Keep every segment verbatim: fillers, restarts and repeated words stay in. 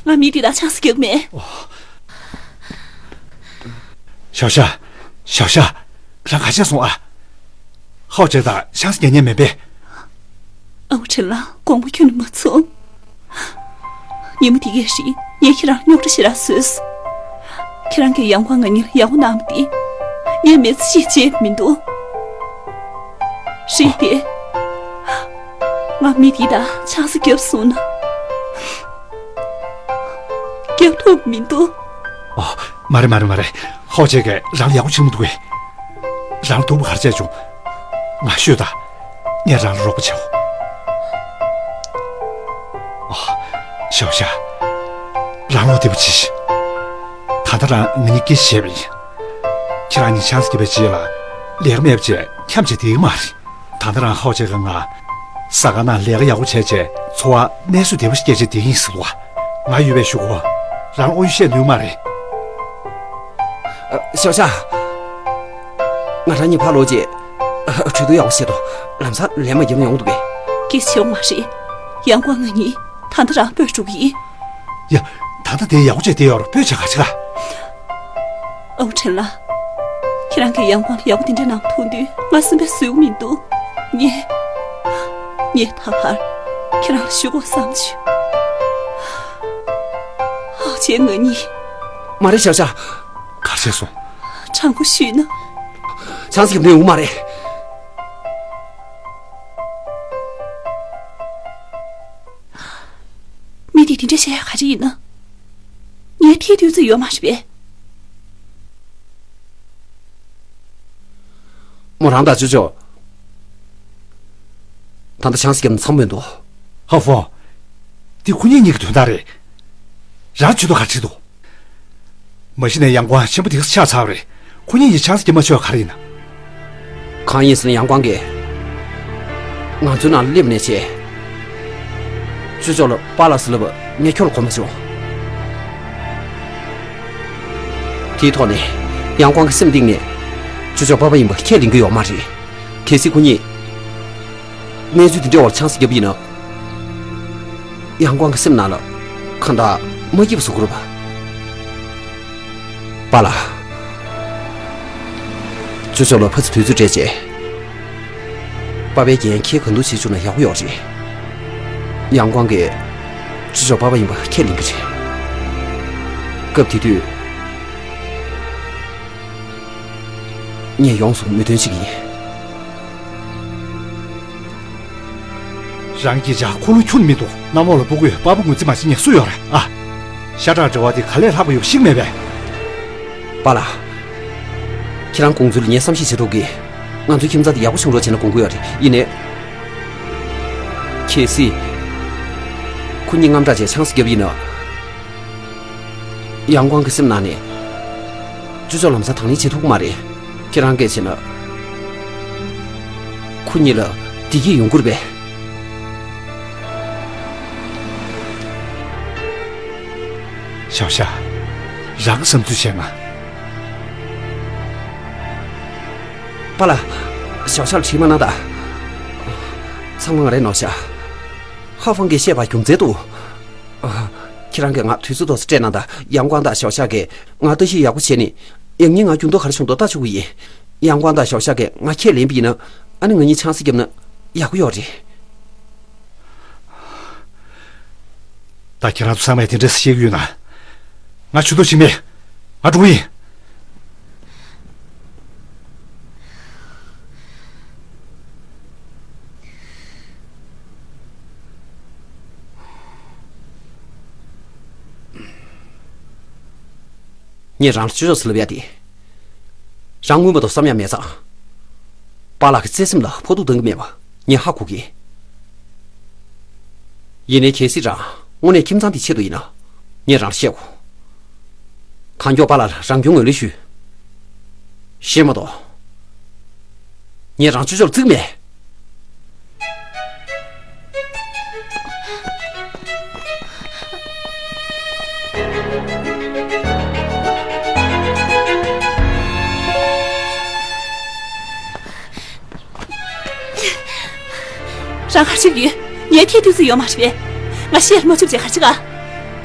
ང་མི་དེ་དང་ཆང་ས་རྒྱག་མེད། ཞའོ་ཤ། ཞའོ་ཤ། རང་ག་བྱས་སོང་ཨ། ཧའོ་ཅེ་དང་ཆང་ས་རྒྱག་མཁན་མེད་པས། ཨའུ་ཁྲིན་ལགས། དགོངས་པ་ཁྱོན་ནས་མ་ཚོམ། ཉིན་མོ་དེ་གའི་རིང་ངས་ཁྱེད་རང་རྙོག་དྲ་ཞེ་དྲག་བཟོས། ཁྱེད་རང་གིས་ཡང་ཀོང་ང་གཉིས་ལ་ཡག་པོ་གནང་བ་དེ་ངས་མི་ཚེ་གཅིག་བརྗེད་མི་འདུག། རེད་དེ། ང་མི་དེ་དང་ཆང་ས་བརྒྱབ་སོང་ན། རྒྱག་ཐུབ་མི་འདུག། ཨོ། མ་རེད་མ་རེད་མ་རེད། ཧའོ་ཅེ་གིས་རང་ལ་ཡག་པོ་བྱེད་མི་འདུག་གས། རང་ལ་སྡུག་པོ་ག་རེ་བྱས་བྱུང་། ང་ཤོད་དང་། ངས་རང་ལ་རོགས་པ་བྱའོ། ཨོ། ཞའོ་ཤ། རང་བློ་བདེ་པོ་བྱེད་ཤིག། ད་ལྟ་རང་ང་གཉིས་སྐད་ཆ་བཤད་པ་ཡིན། ཁྱེད་རང་གཉིས་ཆང་ས་བརྒྱབ་པའི་རྗེས་ལ་ལས་ཀ་མེད་པ་བྱས་འཁྱམས་བྱས་བསྡད་ཀྱི་མ་རེད། ད་ལྟ་རང་ཧའོ་ཅེ་གིས་ང་ཟ་ཁང་ནང་ལས་ཀ་ཡག་པོ་བྱས་བྱས་འཚོ་བ་གནས་ཚུལ་བདེ་པོ་ཞིག་སྐྱེལ་བྱས་བསྡད་ཀྱི་ཡིན་ཟེར་འདུག་བ། ང་ཡོད་པའི་གཞུག་གུ་རང་ལ་དངོས་གཞི་བཤད་ནུས་མ་རེད། ཨ། ཞའོ་ཤ། ང་རང་གཉིས་ཕར་ལོག་རྗེས། ཨ། གྲོས་བསྡུར་ཡག་པོ་བྱེད་དོ། ལམ་སང་ལན་མ་བརྒྱབ་ན་ཡོང་གི་འདུག་གས། སྐད་ཆ་བྱེད་དགོས་མ་རེད། ཡང་ཀོང་ང་གཉིས་ད་ལྟ་རང་སྤོས་འགྲོ་གི་ཡིན། ཡ། ད་ལྟ་དེ་ཡག་པོ་བྱས་བསྡད་ཡོད་རེད། སྤོས་བྱས་ག་རེ་བྱེད་ག། ཨའུ་ཁྲིན་ལགས། ཁྱེད་རང་གིས་ཡང་ཀོང་ལ་ཡག་པོ་དེ་འདྲ་གནང་ཐུབ་དུས་ང་སེམས་པ་བཟོད་ཀྱི་མི་འདུག། ངས། ངས་ད་བར་ཁྱེད་རང་ལ་ཞུ་དགོས་བསམ་བྱུང་། ཧའོ་ཅེ་ང་གཉིས། མ་རེད་ཞའོ་ཤ། ག་རེ་བྱས་སོང་། དྲང་པོ་ཞུས་ན། ཆང་ས་བརྒྱབ་ནས་ཡོང་གི་མ་རེད། མི་དེས་དེ་འདྲ་བཤད་ཡག་ག་རེ་ཡིན་ན། ངའི་ཐད་དུས་ཚོད་ཡོད་མ་རེད་པས། མོ་རང་དང་ཅོ་ཅོ། ད་ལྟ་ཆང་ས་བརྒྱབ་ན་འཚམ་པོ་མི་འདུག། ཧ་ཧྥོ། འདི་ཁོ་གཉིས་གཉིས་ཀྱི་དོན་དག་རེད། རང་བྱེད་དོ་ག་རེ་བྱེད་དོ། མ་གཞི་ནས་ཡང་ཀོང་ཆེན་པོ་དེ་ག་ས་ཆགས་ཚར་བ་རེད། ཁོ་གཉིས་ཀྱིས་ཆང་ས་བརྒྱབ་མ་ཆོག་ག་རེ་ཡིན་ན། གང་ཡིན་ཟེར་ན་ཡང་ཀོང་གིས་ང་ཚོའི་ནང་ལ་སླེབས་ནས་བྱས། ཅོ་ཅོ་ལ་པཱ་ལགས་ཟེར་ལབ་པ་ངས་ཁྱོད་ལ་གོ་མ་བྱུང་། དེའི་ཐོག་ནས་ཡང་ཀོང་གི་སེམས་གཏིང་ནས་ཅོ་ཅོ་པཱ་པཱ་ཡིན་པ་ཁས་ལེན་གྱི་ཡོད་མ་རེད། གལ་སྲིད་ཁོ་གཉིས་གནས་ཚུལ་དེ་འདྲའི་འོག་ཆང་ས་བརྒྱབ་པ་ཡིན་ན། ཡང་ཀོང་གི་སེམས་ནང་ལ་གང་ལྟར་མ་སྐྱིད་པ་བཟོ་གི་རེད་པ། པཱ་ལགས། ཅོ་ཅོ་ལ་ཕ་ཚོ་དུས་ཚོད་སྤྲད་བྱས། པཱ་པཱའི་འགན་འཁྱེར་གང་ཐུབ་བྱེད་བཅུག་ན་ཡག་པོ་ཡོད་རེད། ཡང་ཀོང་གིས་ཅོ་ཅོ་པཱ་པཱ་ཡིན་པ་ཁས་ལེན་གྱི་རེད། སྐབས་དེ་དུས་ངས་ཡོངས་སུ་མོས་མཐུན་བྱེད་ཀྱི་ཡིན། རང་སྐད་ཆ་ཁོ་ལོ་ཁྱོན་མི་འདུག། གནམ་འོག་ལ་སྤུ་གུས་པཱ་པཱ་ངོས་འཛིན་མ་བྱེད་མཁན་སུ་ཡོད་རེད་ཨ། ཤ་ཁྲག་འབྲེལ་བ་དེ་ག་ལས་ལྷག་པ་ཡོད་ཤེས་མེད་པས། པཱ་ལགས། ཁྱེད་རང་དགོངས་ཚུལ་ལ་ངས་བསམ་ཤེས་བྱེད་ཐུབ་གི། ང་ཚོའི་ཁྱིམ་ཚང་དེ་ཡག་པོ་བྱུང་རོགས་བྱས་ན་དགོངས་ཀྱི་ཡོད་རེད། ཡིན་ནའི། གལ་སྲིད། ཁོ་གཉིས་དངངས་སྐྲག་བྱས་ཆང་ས་བརྒྱབ་ཡིན་ན། ཡང་ཀོང་གི་སེམས་ནང་ནས། ཅོ་ཅོ་ལམ་སང་དང་ལེན་བྱེད་ཐུབ་ཀྱི་མ་རེད། ཁྱེད་རང་སྐད་བྱས་ན། ཁོ་གཉིས་ལ་བདེ་སྐྱིད་ཡོང་གི་རེད་པས། ཞའོ་ཤ། རང་གི་བསམ་ཚུལ་བཤད་ན། པཱ་ལགས། ཞའོ་ཤ་ལ་དྲིས་མ་གནང་དང་། ཚང་མ་ང་རའི་ནོར་ཤག། ཧྭ་ཧྥང་གིས་བཤད་པ་རྒྱུ་མཚན་འདུག། ཁྱེད་རང་གིས་ང་དུས་ཚོད་ཏོག་ཙམ་སྤྲད་གནང་དང་། ཡང་ཀོང་དང་ཞའོ་ཤ་གིས་ང་ལྟ་ཞིབ་ཡག་པོ་བྱས་ནས། ཡང་སྙིང་ང་འགྱུར་ལྡོག་ག་རེ་བྱུང་འདུག་ལྟ་ཆོག་གི་ཡིན། ཡང་ཀོང་དང་ཞའོ་ཤ་གིས་ང་ཁས་ལེན་པ་ཡིན་ན། ཨ་ནི་ང་གཉིས་ཆང་ས་བརྒྱབ་ན་ཡག་པོ་ཡོད་རེད། ད་ཁྱེད་རང་ཚོ་ཚང་མས་དེ་འདྲ་བཤད་ཀྱི་ཡོད་ན། ང་ཇུས་གཏོགས་བྱེད་མེད། ང་འགྲོ་གི་ཡིན། ངས་རང་ལ་ཅོ་ཅོ་ཟེར་ལབ་ཡ་དེ། རང་མངོན་པ་དང་བསམ་ཡ་མེད་ཙང་། པཱ་ལགས་ཀྱི་བརྩེ་སེམས་ལ་ཕོག་ཐུག་གཏང་གི་མེད་པ་ངས་ཧ་གོ་གི། ཡིན་ནའི་གལ་སྲིད་རང་དངོས་གནས་ཁྱིམ་ཚང་འདིའི་ཆེད་དུ་ཡིན་ན། ངས་རང་ལ་བཤད་དགོས། གང་མགྱོགས་པཱ་ལགས་ལ་རང་སྐྱོན་ངོས་ལེན་ཞུས། ཤེས་མ་གཏོགས། ངས་རང་ཅོ་ཅོ་ལ་བརྩི་གི་མེད། རང་ག་རེ་བྱེད་ཀྱི་ཡོད། ངའི་ཐད་དུས་ཚོད་ཡོད་མ་རེད་པས། ང་ཤི་ཡར་མ་བཅུག་བྱས་ག་རེ་བྱེད་ག།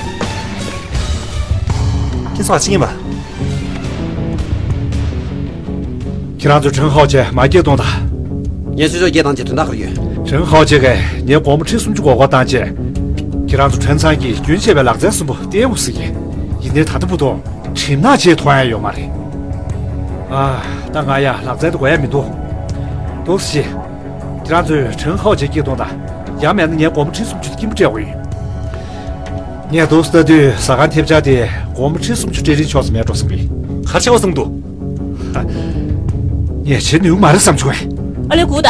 ཁྱེད་ཚོ་ཕྱི་ཉིན་པ། ཁྱེད་རང་ཚོས་ཁྲེན་ཧའོ་ཅེ་མ་སྐྱེལ་གཏོང་དང་། ངས་ཆུ་ཚོད་བརྒྱད་བཏང་རྗེས་དོན་དག་ག་རེ་ཡོད། ཁྲེན་ཧའོ་ཅེ་གས་ངའི་སྒོར་མོ་ཁྲི་སུམ་ཅུ་མགོ་སྐོར་བཏང་རྗེས། ཁྱེད་རང་ཚོ་ཁྲེན་ཚང་གིས་རྒྱུན་ཆད་པའི་ལག་རྩལ་གསུམ་པོ་བསྟན་འོང་ཟེར་གི། ཡིན་ནའི་ད་ལྟ་བར་དུ་གྲིབ་ནག་ཅིག་མཐོང་ཡ་ཡོད་མ་རེད། ཨ། ད་ང་ཡ་ལག་རྩལ་དེ་དགོས་ཡ་མི་འདུག། འདུག་སེ། ཁྱེད་རང་ཚོས་ཁྲེན་ཧའོ་ཅེ་སྐྱེལ་གཏོང་དང་། ཡང་མིན་ན་ངའི་སྒོར་མོ་ཁྲི་སུམ་ཅུ་དེ་སྐྱིན་པ་སྤྲད་དགོས་ཡིན། ངས་འདུག་སེ་ལྟ་དུས་ཟ་ཁང་ཐེབས་ཆག་དེ་སྒོར་མོ་ཁྲི་སུམ་ཅུ་སྤྲད་རིན་ཆོག་ས་མེད་འགྲོ་བསམ་གི། ག་རེ་བྱས་པ་གསུངས་འདུག། ངས་བྱེད་ནུས་མ་རེད་བསམ་བྱུང་བས། ཨ་ལེ་སྒུག་ད།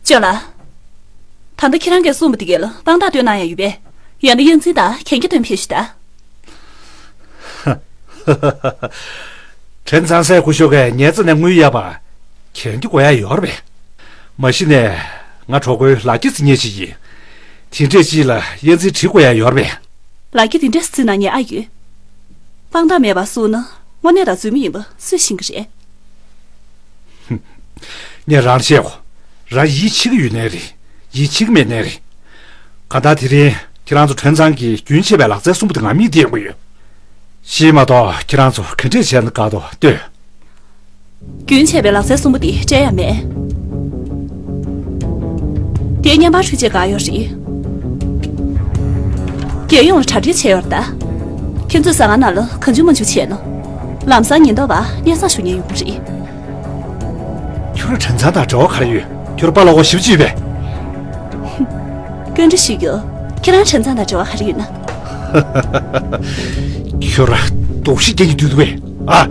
ཅོ་ལགས། ད་ལྟ་ཁྱེད་རང་གིས་གསུངས་པ་དེ་གས་ལ་དཔང་རྟགས་སྟོན་གནང་ཡ་ཡོད་པས། ཡང་ན་གཡང་འཛིན་དང་གན་རྒྱ་སྟོན་ཕེབས་ཤིག་ད། ཁྲེན་ཚང་སྲས་སྐུ་ཞབས་ཀྱིས་ངའི་རྩ་ནས་དངུལ་གཡར་བར་གན་རྒྱ་དགོས་ཡ་ཡོད་རེད་པས། མ་གཞི་ནས་ང་གྲོགས་པོའི་ལག་ཁྱེར་འཛིན་མཁན་ཞིག་ཡིན། དེ་འདྲས་ཅིག་ལ་གཡང་འཛིན་བྲི་དགོས་ཡ་ཡོད་རེད་པས། ལག་ཁྱེར་དེ་འདྲས་འཛིན་གནང་མཁན་ཨ་ཡོད། དཔང་རྟགས་མེད་པར་བཟུང་ན་དངོས་གནས་དང་རྫུན་མ་ཡིན་པ་སུས་ཤེས་ཀྱི་རེད། ངས་རང་བཤད་གོ། རང་ཡིད་ཆེས་ཀྱི་ཡོད་ནའི་རེད། ཡིད་ཆེས་ཀྱི་མེད་ནའི་རེད། གང་ལྟར་དེ་རིང་ཁྱེད་རང་ཚོ་ཁྲེན་ཚང་གིས་རྒྱུན་ཆད་པའི་ལག་རྩལ་གསུམ་པོ་དེ་ང་མིག་བལྟས་ཡོང་གི་ཡོད། ཤེས་མ་གཏོགས་ཁྱེད་རང་ཚོ་ག་འདྲས་བྱས་ན་དགའ་འདུག་ལྟོས། རྒྱུན་ཆད་པའི་ལག་རྩལ་གསུམ་པོ་དེ་སྤྲད་ཡ་མེད། དེ་བརྙན་པར་འཕྲུལ་ཆས་བཀག་ཡོད་རེད། རྒྱལ་ཡོངས་ལ་གྲ་སྒྲིག་བྱས་ཡོད་རེད་ད། ཁྱེད་ཚོས་ཟ་ཁང་ནང་ལ་གང་བྱུང་མང་བྱུང་བྱས་ན། ལམ་སང་ཉེན་རྟོག་པ་སྙན་སེང་ཞུ་མཁན་ཡོང་གི་རེད། ཁྱོད་རང་ཁྲེན་ཚང་དང་འབྲེལ་བ་ག་རེ་ཡོད། ཁྱོད་རང་པཱ་ལགས་ཀྱི་ཞབས་ཕྱི་ཡོད་པས། བཀའ་འདྲི་ཞུ་རྒྱུ། ཁྱེད་རང་ཁྲེན་ཚང་དང་འབྲེལ་བ་ག་རེ་ཡོད་ན། ཁྱོད་རང་དོགས་གཞི་རྒྱག་གི་འདུག་པས། ཨ།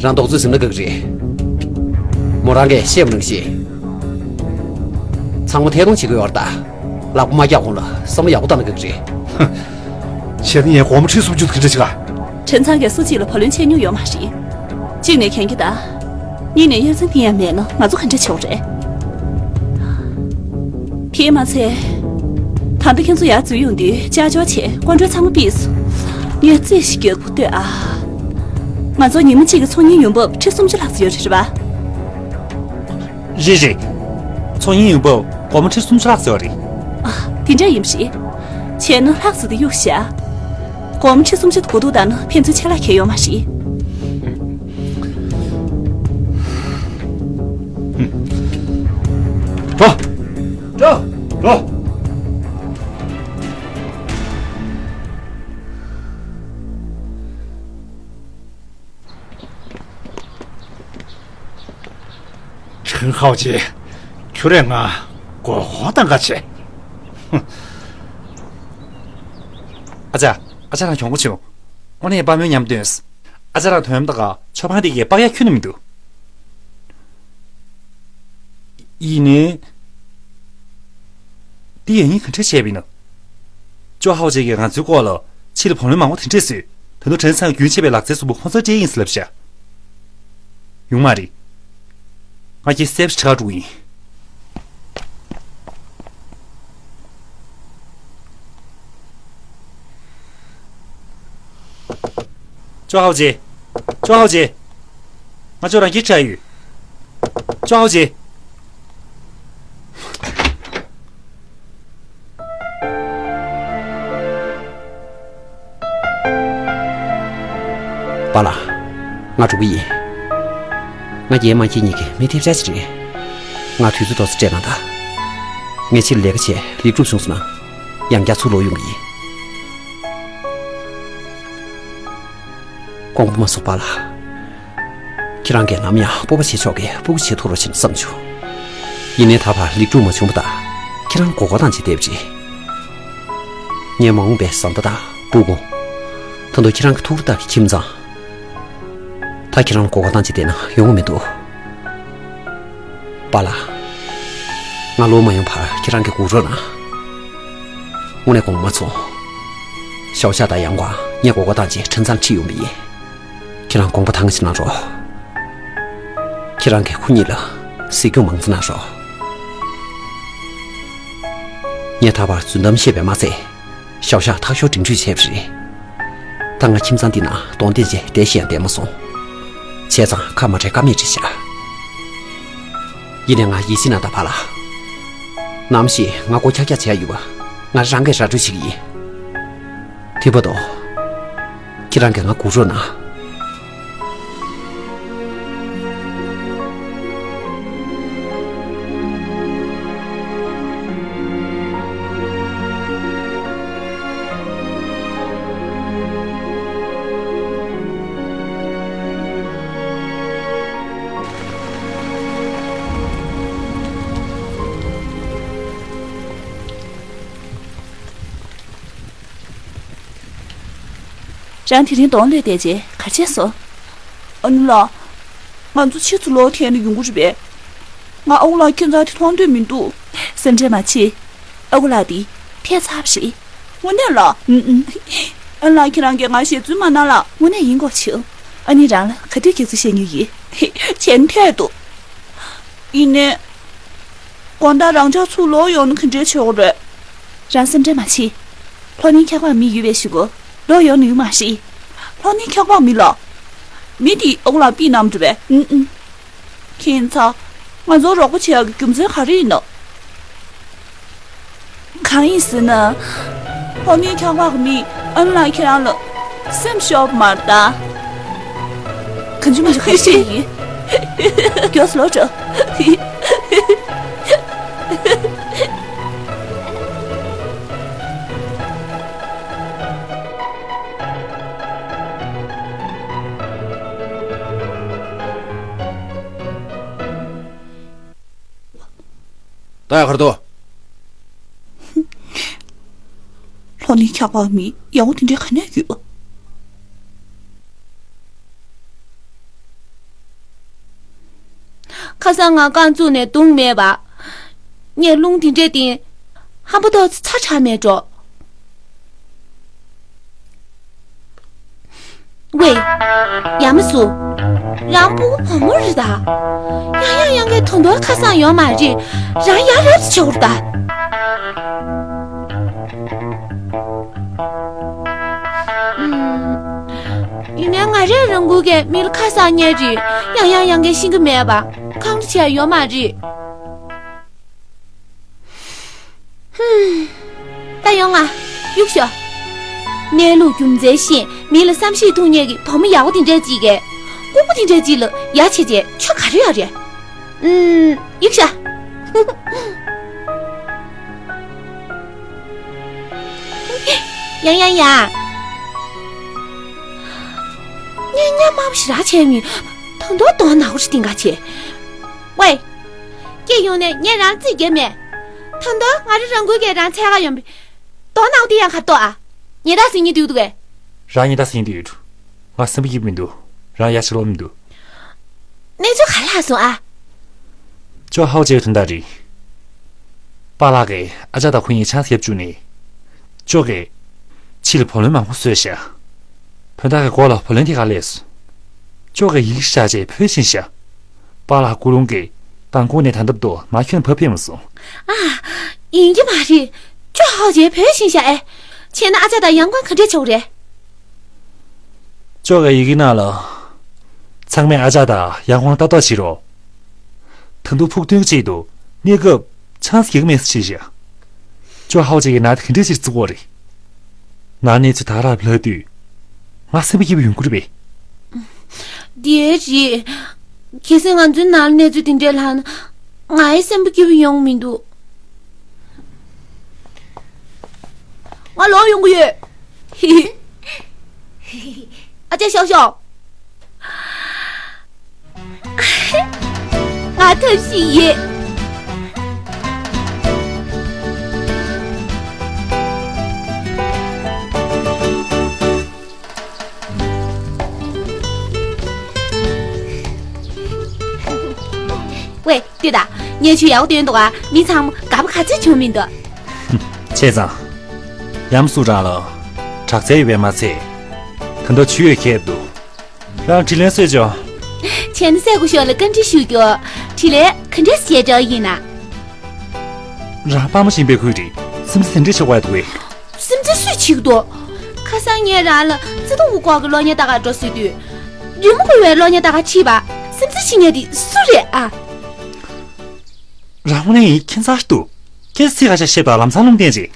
རང་རྡོག་རྩོད་ཟིན་ན་དགའ་གི་རེད། མོ་རང་གིས་བཤད་པ་ནང་བཞིན། ཚང་མ་ཐད་གཏོང་བྱེད་དགོས་པ་རེད་ད། ལག་པ་མ་རྒྱག་གོང་ལ་བསམ་བློ་ཡག་པོ་བཏང་ན་དགའ་གི་རེད། བྱས་ན་ངས་སྒོར་མོ་ཁྲི་སུམ་ཅུ་ག་འདྲ་བྱེད་ག། ཁྲེན་ཚང་གིས་སུ་གཅིག་ལ་བུ་ལོན་ཆད་མྱོང་ཡོད་མ་རེད། གཅིག་ནས་གན་རྒྱ་དང་། གཉིས་ནས་གཡང་འཛིན་འདི་ཡང་མེད་ན་ང་ཚོ་ག་འདྲ་བྱེད་དགོས་རེད། དེས་མ་ཚད། ད་ལྟ་ཁྱེད་ཚོ་ཡར་འཛུལ་ཡོང་དུས་ཅ་ཅོ་བྱས་ཀོན་ཀྲོལ་ཚང་མ་ཕུད་སོང་། ངས་རྩིས་ཤིག་རྒྱག་དགོས་འདོད་ཨ། ང་ཚོ་ཉི་མ་གཅིག་གི་ཚོང་གཉེར་ཡོང་འབབ་ཁྲི་སུམ་ཅུ་ལྷག་ཙམ་ཡོད་རེད་པ། རེད་རེད། ཚོང་གཉེར་ཡོང་འབབ་སྒོར་མོ་ཁྲི་སུམ་ཅུ་ལྷག་ཙམ་ཡོད་རེད། ཨ། དེ་འདྲ་ཡིན་པ་རེད། བྱས་ན་ལྷག་ཙམ་དེ་གཡུག་བཞག། སྒོར་མོ་ཁྲི་སུམ་ཅུ་དེ་དགོས་འདུག་ད་ན་ཕན་ཚུན་ཆད་ལྷག་གང་ཡང་ཡོད་མ་རེད། འགྲོ། འགྲོ། འགྲོ། ཁྲེན་ཧའོ་ཅེ། ཁྱོད་རས་ང་མགོ་སྐོར་བཏང་ག་བྱས། ཨ་ཅག་ཨ་ཅག་རང་གྱོང་པོ་བྱུང་། དངོས་གནས་དཔའ་མོའི་ཉམས་སྟོན། ཨ་ཅག་རང་དོན་དག་ཆོས་འཕང་དེ་གའི་དཔག་ཡ་ཁྱོན་ནས་མི་འདུག་ཡིན་ནའི། འདི་ཡང་སྙིང་ག་འདྲ་བྱས་པ་ཡིན་ན། ཅོ་ཧའོ་ཅེ་གིས་ང་ཚོའི་སྐོར་ལ་ཕྱི་ལ་བུ་ལོན་མང་པོ་དེ་འདྲས་བཟོས། ད་དུང་ཁྲེན་ཚང་རྒྱུན་ཆད་པའི་ལག་རྩལ་གསུམ་པོ་ཁོ་ཚོར་སྤྲད་ཡིན་ཟེར་ལབ་བཞག་ཡོང་མ་རེད། ང་ཁྱེད་གསལ་པོ་ཞིག་ཧ་གོ་ཡིན། ཅོ་ཧའོ་ཅེ། ཅོ་ཧའོ་ཅེ། ང་ཅོ་རང་གི་ཁྲ་ཡོད། ཅོ་ཧའོ་ཅེ། པཱ་ལགས། ང་འགྲོ་གི་ཡིན། ང་རྒན་མ་ཁྱེད་གཉིས་ཀྱི་མི་ཐེབས་ཆག་ཅིག་རེད། ང་དུས་ཚོད་ཏོག་ཙམ་སྤྲད་གནང་དང་། ངས་ཕྱིར་ལས་ཀ་བྱས་ལེགས་གྲུབ་བྱུང་སོང་ན། ཡང་བསྐྱར་ཚུར་ལོག་ཡོང་གི་ཡིན། དགོངས་པ་མ་ཚོམས་པཱ་ལགས། ཁྱེད་རང་གིས་ནམ་ཡང་སྤོབས་པ་བྱེད་ཆོག་གི་སྤུ་གུ་བྱེད་ཐུབ་རོགས་བྱེད་བསམ་བྱུང་། ཡིན་ནའི་ད་བར་ལེགས་གྲུབ་མ་བྱུང་བ་དང་། ཁྱེད་རང་མགོ་སྐོར་བཏང་བྱས་བསྡད་པ་རེད། ངའི་མ་འོངས་པའི་བཟའ་ཟླ་དང་སྤུ་གུ། ད་དུང་ཁྱེད་རང་གི་ཐུགས་རེ་ལྟར་གྱི་ཁྱིམ་ཚང་། ད་ཁྱེད་རང་ལ་མགོ་སྐོར་བཏང་བྱས་བསྡད་ན་ཡོང་གི་མི་འདུག་པཱ་ལགས། ང་ལོག་མ་ཡོང་བར་ཁྱེད་རང་གིས་སྒུག་རོགས་གནང་། དངོས་གནས་དགོངས་པ་མ་ཚོམས། ཞའོ་ཞ་དང་ཡང་ཀོང་ངས་མགོ་སྐོར་བཏང་བྱས་ཁྲེན་ཚང་ཁྲིད་ཡོང་བ་ཡིན། ཁྱེད་རང་དགོངས་པ་ཐང་ཆད་གནང་རོགས། ཁྱེད་རང་གིས་ཁོ་གཉིས་ལ་གཟིགས་སྐྱོང་མང་ཙམ་གནང་རོགས། ངས་ད་བར་རྫུན་གཏམ་བཤད་པས་མ་ཚད། ཞའོ་ཞ་ཐག་ཤོར་སྒྲིང་སྒྲིང་བྱས་པ་རེད། ད་ང་ཁྱིམ་ཚང་འདི་ནང་གདོང་བསྟན་བྱས་བསྡད་ཤེས་ཡང་བསྡད་མ་སོང་། བྱས་ཙང་ཁ་མ་བྲལ་ཀ་མེད་རེད་ཤག་ཡིན་ནའི་ང་ཡིད་ཆེས་གནང་དང་པཱ་ལགས། ནམ་ཞིག་ང་མགོ་འཁྱག་འཁྱག་བྱས་ཡོད་པ་ང་རང་གིས་ར་སྤྲོད་བྱེད་ཀྱི་ཡིན། དེ་བར་དུ། ཁྱེད་རང་གིས་ང་སྒུག་རོགས་གནང་། རང་དེ་རིང་གདོང་གློད་བསྡད་རྗེས་ག་རེ་བྱས་སོང་། ཨ་ནུ་ལགས། ང་ཚོ་ཕྱི་ཚུར་ལོག་འཐེན་ན་ཡོང་གི་རེད་པས། ང་ཨ་ཁུ་ལགས་ཁྱེད་ཚོ་དེ་མཐོང་འདོད་མི་འདུག་སེམས་ཁྲལ་མ་བྱེད། ཨ་ཁུ་ལགས་དེ་ཕེབས་ཚར་བ་རེད། དངོས་གནས་ལ། ཨུམ་ཨུམ། ཨ་ལགས་ཁྱེད་རང་གིས་ང་ཞེ་བཙུན་མ་གནང་ལ། དངོས་གནས་ཡིན་གོ་ཆེ། ཨ་ནི་རང་ལ་ག་དུས་སྐྱེ་ཚུལ་བཤད་མྱོང་ཡོད། བྱས་ན་འཐད་འདུག་ཡིན་ནའི། དགོང་དག་རང་ཅག་ཚུར་ལོག་ཡོང་ན་ག་འདྲས་བྱེད་དགོས་རེད། རང་སེམས་ཁྲལ་མ་བྱེད། ལྷོ་ནས་འཁྱག་པ་མི་ཡོད་པའི་གཞུག་གུ་ལོག་ཡོང་ནུས་མ་རེད། ལྷོ་ནས་འཁྱག་པ་མི་ལ། མི་དེ་ཨ་ཁུ་ལགས་པི་ནམ་འགྲོ་བས། ཨུམ་ཨུམ། ཁྱེད་ཚོ། ང་ཚོ་རོགས་པ་བྱེད་ཡག་གི་རྒྱུ་མཚན་ག་རེ་ཡིན་ནམ། གང་ཡིན་ཟེར་ན། ལྷོ་ནས་འཁྱག་པ་གི་མི་ཨ་ཁུ་ལགས་ཁྱེད་རང་ལ་སེམས་ཤོར་བ་མ་རེད་ད། གང་བྱུང་མ་བྱུང་ཁ་ཤས་ཡིན། མགྱོགས་སུ་ལོག་འགྲོ། ད་ཡ་གར་དོ། ལྷོ་ནས་འཁྱག་པ་མི་ཡག་པོ་དེ་འདྲའི་ག་ནས་ཡོད། ཁ་སང་ང་རྐང་བཙུགས་ནས་བརྡུངས་མེད་པ། ངས་རླུང་དེ་འདྲས་བསྟན། ཧམ་པ་ཏོག་ཙམ་ཚ་དྲགས་མེད་འགྲོ། ཝེ། ཡ་མ་སུ། རང་ཕྲུ་གུ་བུ་མོ་རེད་ད། ཡང་ཡང་ཡང་གའི་དོན་དོན་ཁ་སང་ཡོད་མ་རེད། རང་ཡ་རབས་ཆེ་བོར་ད། ཨུམ། ཡིན་ནའི་ང་རང་རང་འགུལ་གྱིས་མི་ལ་ཁ་སང་བརྙས་རེད། ཡང་ཡང་ཡང་གའི་ཤེས་ཀྱི་མེད་པ། ཁག་ཅིག་ཡོད་མ་རེད། ཧུམ། ད་ཡོང་ང་། གཡུག་ཤོག་གནས་ལུགས་རྒྱུ་མཚན་ཤེས་མི་ལ་བསམ་ཤེས་ཐུབ་མཁན་གྱི་བུ་མོ་ཡག་པོ་དེ་འདྲས་ཅིག་གིས། ལྐུགས་པ་དེ་འདྲས་ཅིག་ལ་ཡ་བྱས་བྱས་ཆོ་ག་རེ་ཡོད་རེད། ཨུམ། གཡུག་ཤོག་ཡང་ཡང་ཡང་། ངས་ཉམས་དམའ་པོ་ཞེ་དྲག་བྱས་མིན། ད་དུང་གདོང་ནག་པོ་ཞིག་བསྟན་ག་བྱེད། ཝེ། སྐྱེས་ཡོང་ནས་ངས་རང་རྩིས་རྒྱབ་མེད། ད་དུང་ང་རང་རང་འགུལ་གྱིས་རང་འཚོལ་ག་ཡོང་བས། གདོང་ནག་པོ་དེ་ཡང་ག་རེ་འདུག་ཨ། ཉེས་དག་ཟིན་གྱི་འདུག་འདུག་གས། རང་ཉེས་དག་ཟིན་གྱི་ཡོད། ང་སེམས་པ་སྐྱིད་པོ་མི་འདུག་རང་ཡ་ཆེ་ལོ་མི་འདུག་གནས་ཚུལ་ག་རེ་ལྷག་སོང་ཨ། ཅོ་ཧའོ་ཅེ་གི་དོན་དག་རེད། པཱ་ལགས་ཀྱིས་ཨ་ཅག་དང་ཁོ་གཉིས་ཆང་བརྒྱབ་བཅུག་ནས། ཅོ་གིས་ཕྱི་ལ་བུ་ལོན་མང་པོ་བཟོས་ཤག་བུ་དག་གི་མགོ་ལ་བུ་ལོན་དེ་ག་སླེབས་སོང་། ཅོ་གིས་ཡི་གེ་བཞག་རྗེས་བུད་ཕྱིན་ཤག་པཱ་ལགས་སྐུ་རླུང་གིས་མདང་དགོང་ནས་ད་ལྟ་བར་དུ་མ་ཁྱོན་བབས་ཕེབས་མ་སོང་། ཨ། ཡིན་གྱི་མ་རེད། ཅོ་ཧའོ་ཅེ་བུད་ཕྱིན་ཤག་ཨེ། བྱས་ན་ཨ་ཅག་དང་ཡང་ཀོང་ག་འདྲས་བྱུང་རེད། ཅོ་གིས་ཡི་གེ་ནང་ལ། ཚང་མས་ཨ་ཅག་དང་ཡང་ཀོང་ལྟ་རྟོག་བྱེད་རོགས། ད་དུང་ཕུགས་འདུན་ཆེད་དུ་གནས་སྐབས་ཆང་ཟིག་མེད་ཟེར་བྱས་ཤག་ཅོ་ཧའོ་ཅེ་གིས་ནང་དེ་ག་འདྲས་ཞིག་བཙུགས་པ་རེད། ནང་གནས་ཚུལ་དེ་ག་རང་ལྷག་དུས། ང་སེམས་པ་སྐྱིད་པོ་ཡོང་གི་རེད་པས། དེ་རེད། གལ་སྲིད་ང་ཚོའི་ནང་ལ་གནས་ཚུལ་དེ་འདྲས་ལྷག་ན། ང་ཡི་སེམས་པ་སྐྱིད་པོ་ཡོང་མི་འདུག་ང་ལོག་ཡོང་གི་ཡོད། ཨ་ཅག་ཤོག་ཤོག་ང་ཐབས་ཤིག་ཡོད། ཝེ། ལྟོས་དང་། ངས་ཁྱོད་ཡག་པོ་སྟོན་འདུག་ཨ། མི་ཚང་མ་དགའ་པོ་ག་ཚོད་བྱུང་མི་འདུག་བྱས་ཙང་། ཡམ་སུ་རང་ལ་དྲག་རྩལ་ཡོད་པས་མ་ཚད། ད་ལྟ་ཇུས་ཡོད་མཁས་འདུག་རང་དྲིན་ལན་གསོས་ཆོག་བྱས་ན་སྲས་སྐུ་ཞབས་ལ་བཀའ་འདྲི་ཞུ་རྒྱུ། དྲིན་ལན་ག་འདྲས་ཞལ་འཇལ་ཡིན་ན། རང་དཔའ་མོ་ཞིག་ཡིན་པའི་ཁུལ་རེད། སེམས་ཚེགས་དེ་འདྲས་ཆེ་བ་འདུག་གས། སེམས་ཚེགས་སུས་བྱེད་ཀྱི་འདུག་ཁ་སང་ངས་རང་ལ་བརྩེ་དུང་གི་སྐོར་གྱི་གློག་བརྙན་ལྟ་གར་འགྲོ་ཟེར་དུས། རི་མོ་འགུལ་བའི་གློག་བརྙན་ལྟ་གར་ཁྲིད་པ། སེམས་ཚེགས་བྱེད་མཁན་དེ་སུ་རེད་ཨ། རང་དངོས་གནས་ཡིན་ཁྱད་མཚར་འདུག་ཁྱེད་ཚིག་ཁ་ཤས་བཤད་པ་ལམ་སང་རླུང་བསྟན་ཅིག་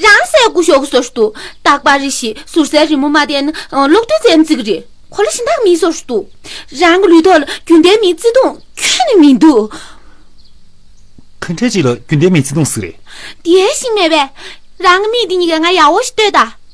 རང་སྲས་སྐུ་ཞབས་ཀྱི་བཟོ་ཞིག་འདུག་རྟག་པར་རེ་ཞིག་ཟུར་སའི་རི་མོ་མ་བསྟན་ན་གློག་རྡུལ་ཙམ་བརྩི་གི་རེད། གོ་ལ་གཞན་དག་མིའི་བཟོ་ཞིག་འདུག་རང་གི་ལུས་ཐོག་ལ་རྒྱུན་ལྡན་མིའི་བརྩེ་དུང་ཁྱོན་ནས་མི་འདུག་ག་འདྲས་ཅིག་ལ་རྒྱུན་ལྡན་མིའི་བརྩེ་དུང་ཟེར་རེད། དེ་ཤེས་མེད་པས། རང་གི་མིག་འདི་གཉིས་ཀས་ང་ཡག་པོ་ཞིག་ལྟོས་དང་།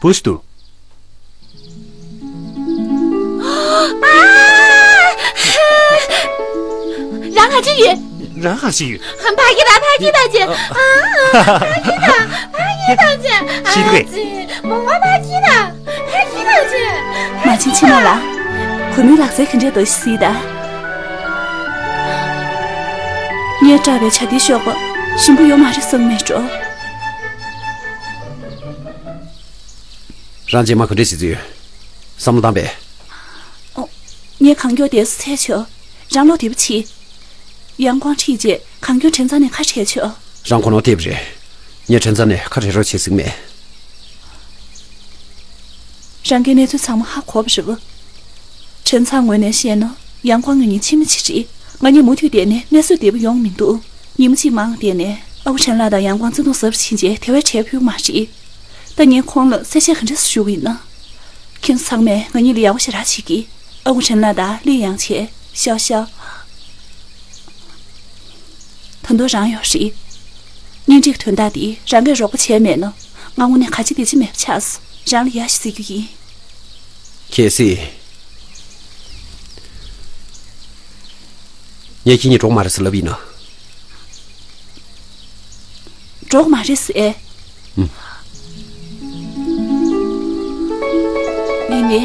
བུ་ཞིག་འདུག་རང་ག་ཅི་ཡོད། རང་ག་ཅི་ཡོད། ཕ་གི་དང་ཕ་གི་དང་བཅས། ཨ། ཕ་གི་དང་ཕ་གི་དང་བཅས། ཤི་དགོས། ཨ་ཙི། མོ་བ་ཕ་གི་དང་ཕ་གི་དང་བཅས། མ་བྱན་ཕྱི་མ་ལ། གུས་མོའི་ལག་རྩལ་ག་འདྲས་འདུག་ཤེས་ཤིག་ད། ངས་སྐྲག་པའི་བྱ་དེའི་གཤོག་པ་ཞིམ་པོ་ཡོད་མ་རེད་བསམ་མེད་འགྲོ། རང་རྗེས་མ་ག་འདྲས་བྱེད་རྩིས་ཡོད། བསམ་བློ་བཏང་པས། ཨོ། ངས་གང་མགྱོགས་དེ་ཚོ་ཚར་ཆོག་རང་བློ་བདེ་པོ་བྱེད། ཡང་ཀོང་ཁྲིད་རྗེས་གང་མགྱོགས་ཁྲེན་ཚང་ནས་ཁ་བྲལ་ཆོག་རང་ཁོ་ནོར་ཐེབས་རེད། ངས་ཁྲེན་ཚང་ནས་ཁ་བྲལ་རོགས་བྱེད་ཟིན་མེད། རང་གིས་གནས་ཚུལ་ཚང་མ་ཧ་གོ་བ་རེད་པ། ཁྲེན་ཚང་ངོས་ནས་བཤད་ན་ཡང་ཀོང་ང་གཉིས་ཕྱི་མི་གཅིག་རེད། ང་གཉིས་མུ་མཐུད་བསྡད་ནས་གནས་ཚུལ་བདེ་པོ་ཡོང་མི་འདུག་ཉིན་མོ་གཅིག་མང་བསྡད་ནས་ཨ་ཁུ་ཁྲེན་ལགས་དང་ཡང་ཀོང་བརྩེ་དུང་ཟབ་ཕྱིན་རྗེས་དེ་བས་བྲལ་ཕོད་མ་རེད། ད་ངས་ཁོང་ལ་གསལ་བཤད་ག་འདྲས་ཞུ་གི་ཡིན་ན། ཁྱེད་ཚང་མས་ང་གཉིས་ལ་ཡག་པོ་ཞེ་དྲག་བྱེད་ཀྱི། ཨ་ཁུ་ཁྲེན་ལགས་དང་ལི་ཡང་ཆེ། ཤའོ་ཤའོ། ད་དུང་རང་ཡོད་རེད། གཉེན་སྒྲིག་དོན་དག་འདི་རང་གིས་རོགས་པ་བྱས་མེད་ན་ང་དངོས་གནས་ག་ཅི་བདེ་ཅི་མེད་པ་ཆགས་སོང་། རང་ལ་ཡ་ཞིག་ཟེར་རྒྱུ་ཡིན། གལ་སྲིད། ངས་ཁྱེད་གཉིས་འགྲོ་གི་མ་རེད་ཟེར་ལབ་ཡིན་ན། འགྲོ་གི་མ་རེད་ཟེར། ཨུམ། ཡིན་ནའི།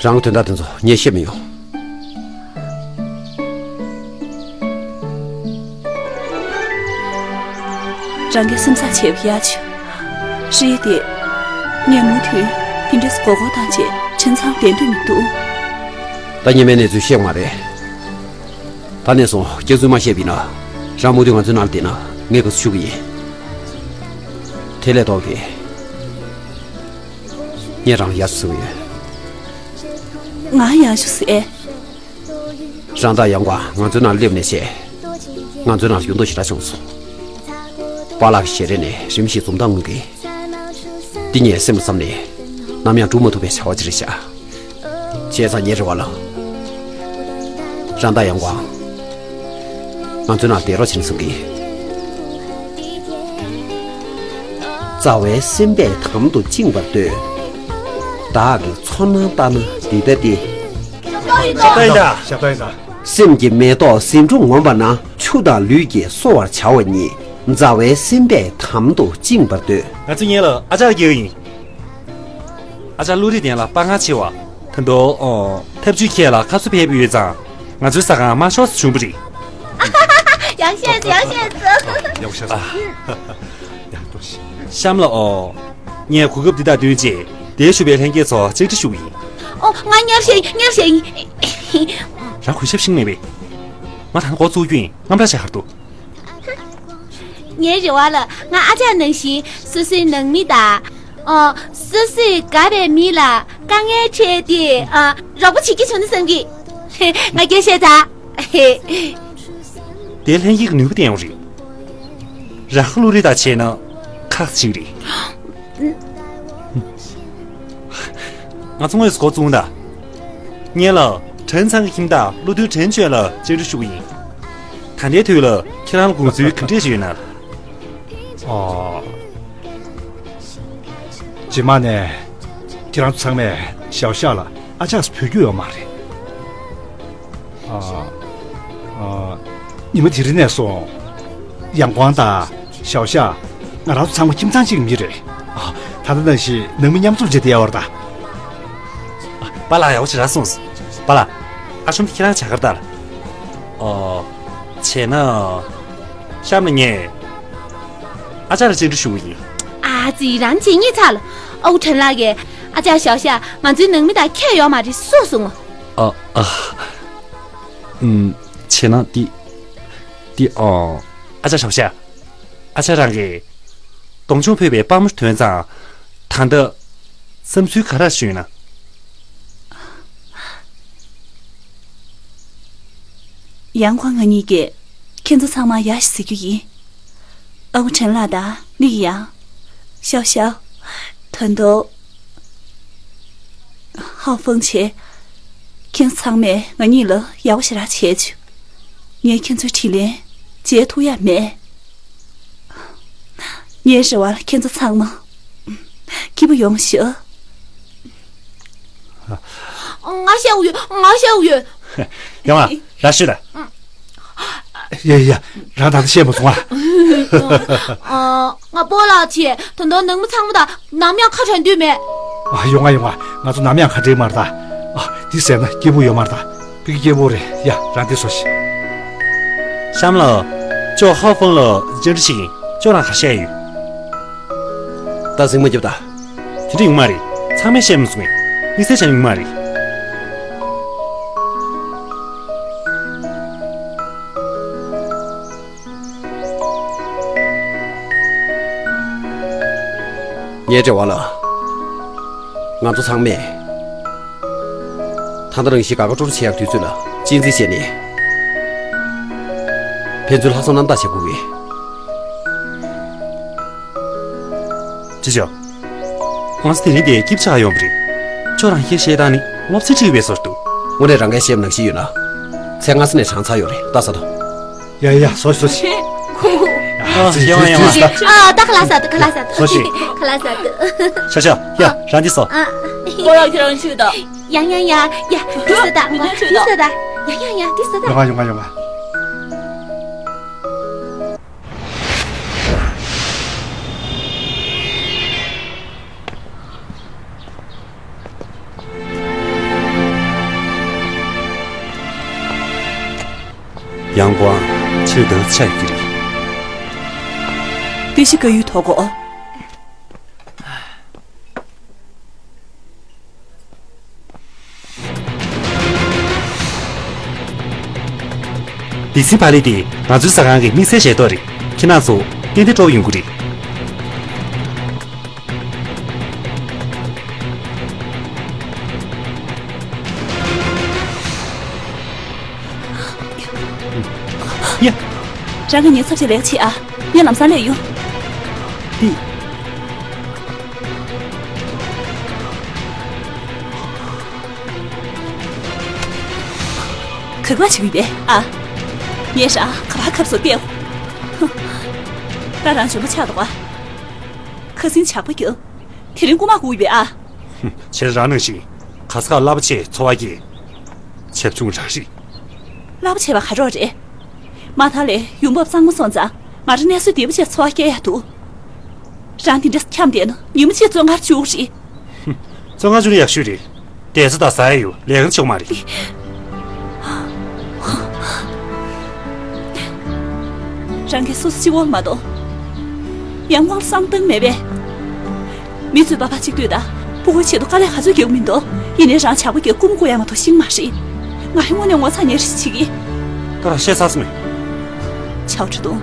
རང་གི་དོན་དག་དེ་ཚོ་ངས་ཤེས་མི་ཡོང་། རང་གིས་སེམས་བཟང་བྱས་པ་ཡག་བྱུང་། རེད་དེ། ངས་མུ་མཐུད་དེ་འདྲས་མགོ་སྐོར་བཏང་བྱས་ཁྲེན་ཚང་བསྡད་འདོད་མི་འདུག་ད་ཉི་མའི་གནས་ཚུལ་ཤེས་མ་རེད། ད་ནས་བཟུང་སྐྱག་རྫུན་མ་བཤད་པ་ཡིན་ན། རང་མུ་མཐུད་ང་ཚོའི་ནང་ལ་བསྡད་ན་ངས་ག་ཚོད་ཞུ་གི་ཡིན། དེ་ལས་ལྡོག་སྟེ། ངས་རང་ལ་ཡག་ཤོས་ཟེར་གྱི་ཡོད། ང་ཡག་ཤོས་ཟེར། རང་དང་ཡང་ཀོང་ང་ཚོའི་ནང་སླེབས་ནས་བྱས། ང་ཚོའི་ནང་ལ་འགྱུར་ལྡོག་ཞེ་དྲག་བྱུང་སོང་། པཱ་ལགས་ཀྱི་ཞལ་རས་ནས་རིམ་བཞིན་འཛུམ་མདངས་མངོན་གྱིས། འདི་ངས་སེམས་ལ་བསམ་ནས་ནམ་ཡང་འགྲུབ་མ་ཐུབ་པའི་བྱ་བ་ཅིག་རེད་ཤག་བྱས་ཙང་ངའི་རེ་བ་ལ། རང་དང་ཡང་ཀོང་ང་ཚོའི་ནང་བསྡད་རོགས་བྱེད་ན་བསམ་གི། མཛའ་བའི་སེམས་པས་དམ་དུ་བཅིངས་པར་འདོད། བདག་གི་ཚོར་སྣང་ལྟར་ན་འདི་ལྟ་སྟེ། ཞབས་ཏོག་ཡིན་ད། ཞབས་ཏོག་ཡིན་ད། སེམས་ཀྱི་མེ་ཏོག་ཟེའུ་འབྲུ་ངོམས་པ་ན། ཆུ་དང་ལུད་ཀྱིས་གསོ་བར་བྱ་བ་ཉིད། མཛའ་བའི་སེམས་པས་དམ་དུ་བཅིངས་པར་འདོད། ང་ཚོ་ངེད་ལ་ཨ་ཅག་སྐྱེ་གི་ཡིན། ཨ་ཅག་བློ་རིག་ལྡན་ལ་དཔའ་ངར་ཆེ་བ། ད་དུང་ཨོ། ཐབས་ཇུས་མཁས་ལ་ཁ་གསོ་ཕེབས་ཡོད་ཙང་། ང་ཚོའི་ཟ་ཁང་དམར་ཤོག་ཙམ་བྱུང་བ་རེད། ཡག་བཤད་ཡག་བཤད་ཡག་བཤད། ཡག་པོ་ཞིག་གཤམ་ལ་ཨོ། ངས་གོ་སྐབས་འདི་དག་བསྟུན་རྗེས་དེར་བཞུགས་པའི་ལྷན་རྒྱས་ཚོ་བཅར་འདྲི་ཞུ་གི་ཡིན། ཨོ། ང་ཉར་བཤད་ཉར་བཤད་ཡིན། རང་གུས་ཞབས་ཤིག་མེད་པས། ང་ད་ལྟ་འགོ་བཙུགས་རྒྱུ་ཡིན། རྔམ་སྐྲག་བྱེད་ཁར་འདུག་ངའི་རེ་བ་ལ་ང་ཨ་ཅག་ནང་བཞིན་སོ་སོའི་ནང་མི་དང་། ཨོ། སོ་སོས་དགའ་བའི་མི་ལ་དཀའ་ངལ་འཕྲད་དེ། ཨ། རོགས་པ་བྱེད་ཀྱི་བྱུང་ན་བསམ་གི། ང་སྐད་བཤད་ད། དེ་ལྷན་སྐྱེས་ཀྱི་ནུས་པ་བསྟན་ཡོང་རེད། རང་གི་བློ་རིག་དང་བྱས་ན་ཁག་ཅིག་རེད། ང་ཚོ་དངོས་སུ་འགོ་བཙུགས་ད། ངེད་ལ་ཁྲེན་ཚང་གི་ཁྱིམ་བདག་བློ་མཐུན་ཁྲེན་ཆོན་ལ་བཅར་འདྲི་ཞུ་གི་ཡིན། ད་ལྟའི་དུས་ལ་ཁྱེད་རང་ལ་དགོངས་ཚུལ་ག་འདྲས་ཞིག་ཡོད་ན། ཨོ། རྗེས་མ་ནས་ཁྱེད་རང་ཚོ་ཚང་མས་ཞའོ་ཤ་ལ་ཨ་ཅག་ཟེར་འབོད་རྒྱུ་ཡོད་མ་རེད། ཨ། ཨ། ཉི་མ་དེ་རིང་ནས་བཟུང་། ཡང་ཀོང་དང་ཞའོ་ཤ། ང་རང་ཚོ་ཚང་མ་ཁྱིམ་ཚང་གཅིག་གི་མི་རེད། ཨ། ད་ལྟ་ནང་བཞིན་ནང་མི་མཉམ་འཛོམས་བྱས་བསྡད་ཡོད་རེད་ད། པཱ་ལགས་ཡག་པོ་ཞེ་དྲག་གསུངས་སོང་། པཱ་ལགས། ཨ་ཤོམ་དེ་ཁྱེད་རང་བྱ་གར་ལྟ་ལ། ཨོ། བྱས་ན། གཤམ་ལ་ངས་ཨ་ཅག་ལ་བཅར་འདྲི་ཞུ་གི་ཡིན། ཨ་ཙི། རང་བྱེད་ཉེས་ཚར་ལ། ཨ་ཁུ་ཁྲེན་ལགས་ཀྱིས་ཨ་ཅག་ཞའོ་ཤ་ང་ཚོའི་ནང་མི་དང་ཁྱད་ཡོད་མ་རེད་གསུངས་སོང་ངོ་། ཨ། ཨ། ཨུམ། བྱས་ན་འདི། འདི། ཨ། ཨ་ཅག་ཞའོ་ཤ། ཨ་ཅག་རང་གིས་གདོང་མཆོང་ཕོད་པའི་དཔའ་མོ་ཐོན་ཙང་། ད་ལྟ་བསམ་ཚུལ་ག་རེ་ཞུས་ན། ཡང་ཀོང་ང་གཉིས་ཀྱིས་ཁྱེད་ཚོ་ཚང་མ་ཡ་ཞིག་ཟེར་རྒྱུ་ཡིན། ཨ་ཁུ་ཁྲེན་ལགས་དང་ལི་ཡང་། ཞའོ་ཤའོ། ད་དུང་། ཧའོ་ཧྥང་ཆེ། ཁྱེད་ཚང་མས་ང་གཉིས་ལ་ཡག་པོ་ཞེ་དྲག་བྱས་བྱུང་། ངས་ཁྱེད་ཚོའི་དྲིན་ལན་འཇལ་ཐུབ་ཡ་མེད། ངའི་རེ་བར་ཁྱེད་ཚོ་ཚང་མ་སྐྱིད་པོ་ཡོང་ཤོག་ང་ཤེས་ཡོད། ང་ཤེས་ཡོད། ཡོང་ཨ། ར་ཤོད་ད། ཡ་ཡ། རང་ད་ལྟ་བཤད་མ་སོང་ཨ། ཨ། ང་སྤོ་ལགས་ཆེ། ད་དུང་ནང་མི་ཚང་མ་དང་ནམ་ཡང་ཁ་བྲལ་འདོད་མེད། ཨ། ཡོང་ང་ཡོང་ང་། ང་ཚོ་ནམ་ཡང་ཁ་བྲལ་མ་རེད་ད། ཨ། འདི་ཟས་ན་སྐྱིད་པོ་ཡོད་མ་རེད་ད། ཕ་གི་སྐྱིད་པོ་རེད་ཡ། རང་འདི་ཟོ་ཤིག་ཤམ་ལགས། ཅོ་ཧོ་ཧྥང་ལ་བཅར་འདྲི་ཞིག་ཡིན། ཅོ་རང་ག་བཤད་ཡོད། ད་གཟིགས་མ་རྒྱབ་ད། དེ་འདྲ་ཡོང་མ་རེད། ཚང་མས་བཤད་མ་སོང་ངས། དམིགས་བསལ་བྱས་ཡོང་མ་རེད། ངའི་རེ་བ་ལ། ང་ཚོ་ཚང་མས། ད་ལྟ་རང་བཞིན་དགའ་དགའ་སྤྲོ་སྤྲོ་བྱེད་ཡག་དུས་ཚོད་ལ་གཅེས་འཛིན་བྱས་ནས། ཕན་ཚུན་ལྷག་བསམ་རྣམ་དག་བྱེད་དགོས་ཀྱི། ཅི་བྱ། ང་ཚོ་དེ་རིང་འདིར་སྐྱིད་ཆགས་ཡོང་བ་རེད། ཁྱོད་རང་གིས་བཤད་སྟངས་ནི་སློབ་ཚན་ཁྲིད་པའི་བཟོ་འདུག་དངོས་གནས་རང་གིས་བཤད་པ་ནང་བཞིན་ཡོད་ན། ཚེ་སྔ་ས་ནས་གྲངས་ཚར་ཡོད་རེད། ལྟ་ས་དང་། ཡ་ཡ་ཡ། ཟོ་ཟོ་ཤིག་ཁོ། ཨ། ཡ་ཡ་ཡ། ཨ། ད་ཁ་ལག་ཟ་དུ། ཁ་ལག་ཟ་དུ། ཟོ་ཤིག་ཁ་ལག་ཟ་དུ། ཤ་ཤ། ཡ། རང་འདི་ཟོ། ཨ། ཁོ་རང་ཁྱེད་རང་ཤོད་དང་། ཡ་ཡ་ཡ་ཡ། འདི་ཟོ་ད། མི་ཉན་ཤོད་དང་། འདི་ཟོ་ད། ཡ་ཡ་ཡ། འདི་ཟོ་ད། ཡོང་ང་ཡོང་ང་ཡོང་ང་། ཡང་ཀོང་། ཁྱེད་འདི་ཆ་ཡོད་ཀྱི་རེད། དེ་ཞིག་ག་ཡུལ་ཐོག་གོ། སྡེ་ཚན་པ་ལི་དེ་ང་ཚོའི་ཟ་ཁང་གི་དམིགས་བསལ་ཞལ་ཏོག་རེད། ཁྱེད་རང་ཚོ་ཏན་ཏན་སྤྲོ་པོ་ཡོང་གི་རེད། ཡ། རང་གི་ཉེན་ཚབས་ཆེ་ལས་ཀ་བྱེད་ཨ། ངས་ལམ་སང་སླེབས་ཡོང་། འདི། ག་པར་བྱེད་ཀྱི་ཡོད་པས་ཨ། ངས་རང་ག་པར་ཁབ་བཟོ་བལྟས། ད་རང་འཇོན་པོ་ཆགས་འདུག་ཨ། ཁ་སེང་ཇག་པ་རྒྱག་དེ་རིང་རྐུ་མ་རྐུ་ཡོད་པས་ཨ། ཁྱེད་རང་ནང་བཞིན་ག་ས་ག་གླ་པོ་ཆེ་འཚོ་བ་སྐྱེལ། བྱབ་ཆུང་རང་རེད། གླ་པོ་ཆེ་བ་ག་རོགས་རེད། མ་མཐའ་ལས་ཡོང་འབབ་གཙང་མ་སོང་ཙང་ང་རང་གནས་ཚུལ་བདེ་པོ་བྱས་འཚོ་བ་སྐྱེལ་ཡག་འདུག་རང་དེ་འདྲ་འཁྱམས་བསྡད་ན་ཉིན་མོ་གཅིག་བཙོན་ཁང་བཅུག་རེད། བཙོན་ཁང་བཅུག་ན་ཡག་ཤོས་རེད། བསྡད་ས་དང་ཟ་ཡག་ཡོད། ལས་ཀ་བྱེད་དགོས་མ་རེད། རང་གིས་སོ་སོ་གཅིག་པོ་མ་གཏོགས། ཡང་ཀོང་ལ་བསམ་བཏང་མེད་པས། མི་ཚོས་པ་ཕ་གཅིག་ལྟོས་དང་། ཕྲུ་གུའི་ཆེད་དུ་དཀའ་ལས་ག་ཚོད་རྒྱག་གི་མི་འདུག་ཡིན་ནའི་རང་ཇག་པ་རྒྱག་རྐུ་མ་རྐུ་ཡག་མ་གཏོགས་ཤེས་ཀྱི་མ་རེད། ང་ཧེ་དངོས་གནས་ངོ་ཚ་ཉེ་རེ་ཞིག་བྱེད་ཀྱི། ད་རང་བཤད་ཚར་སོང་ངས། ཆའོ་ཁྲི་ཏུང་།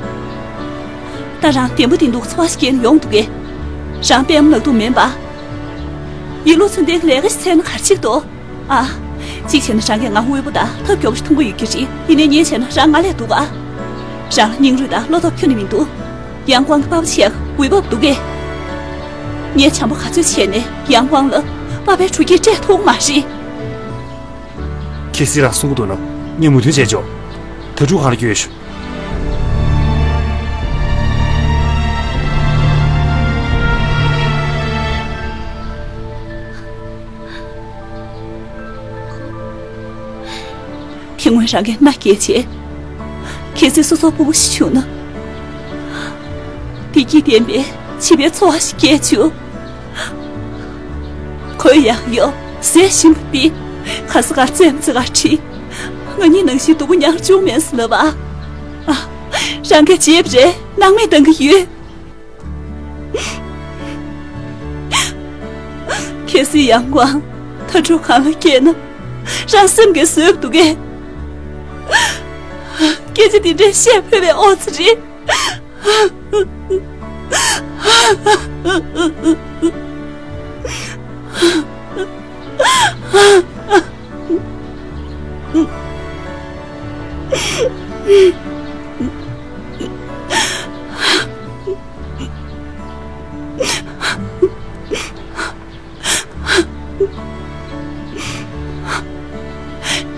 ད་རང་བདེ་པོ་བདེ་སྡུག་འཚོ་བ་ཞིག་སྐྱེལ་ཡོང་འདུག་གས། རང་པད་མ་ལག་ཐུག་མིན་པ། ཡིད་བློ་ཚུན་ལྡན་གྱི་ལས་ཀ་ཞིག་འཚོལ་ན་ག་རེ་འགྲིག་འདུག་ཨ། གཅིག་བྱས་ན་རང་གིས་ང་དབུལ་པོ་དང་ཐབས་སྐྱོ་པོ་ཞིག་མཐོང་གི་ཡོད་ཀྱི་རེད། ཡིན་ནའི་ངས་བྱས་ན་རང་ང་ལས་སྡུག་ཨ། རང་ལ་སྙིང་རུས་དང་བློ་སྟོབས་ཁྱོན་ནས་མི་འདུག་ཡང་ཀོང་གི་པ་ཕ་ཆེ་ཡག་འོས་བབ་འདུག་གས། ངས་བྱམས་པོ་ག་ཚོད་བྱས་ནས་ཡང་ཀོང་ལ་པ་ཕའི་ཕྲུ་གུ་སྤྲད་ཐུབ་མ་རེད། གལ་སྲིད་རང་གསུང་གི་འདུག་ན་ངས་མོས་མཐུན་བྱས་ཆོག་ད་ཕྲུ་གུ་གང་ལ་སྐྱོན་ཡོད་ཞུ། དེ་སྔོན་རང་གིས་མནའ་སྐྱེལ་བྱས། གལ་སྲིད་སོ་སོ་ཕྲུ་གུ་ཞིག་བྱུང་ན། བདེ་སྐྱིད་ལྡན་པའི་བྱིས་པའི་འཚོ་བ་ཞིག་སྐྱེལ་བཅུག་གོས་ཡག་ཡོད། ཟས་ཞིམ་པོ་འདི་ག་ས་གར་བཙལ་བཙལ་ག་ཁྲིད། ང་གཉིས་ནང་བཞིན་སྡུག་པོ་མྱངས་བཅུག་མེད་ཟེར་ལབ་ཨ། ཨ། རང་གིས་བརྗེད་པ་རེད། སྣང་མེད་གཏང་གི་ཡོད། གལ་སྲིད་ཡང་ཀོང་ད་ཕྲུ་གུ་གང་ལ་སྐྱེས་ན་རང་སེམས་ཀྱིས་བཟོད་འདུག་གས། སྐད་ཆ་འདི་འདྲས་བཤད་ཕོད་པའི་ཨོ་ཙི་རེད།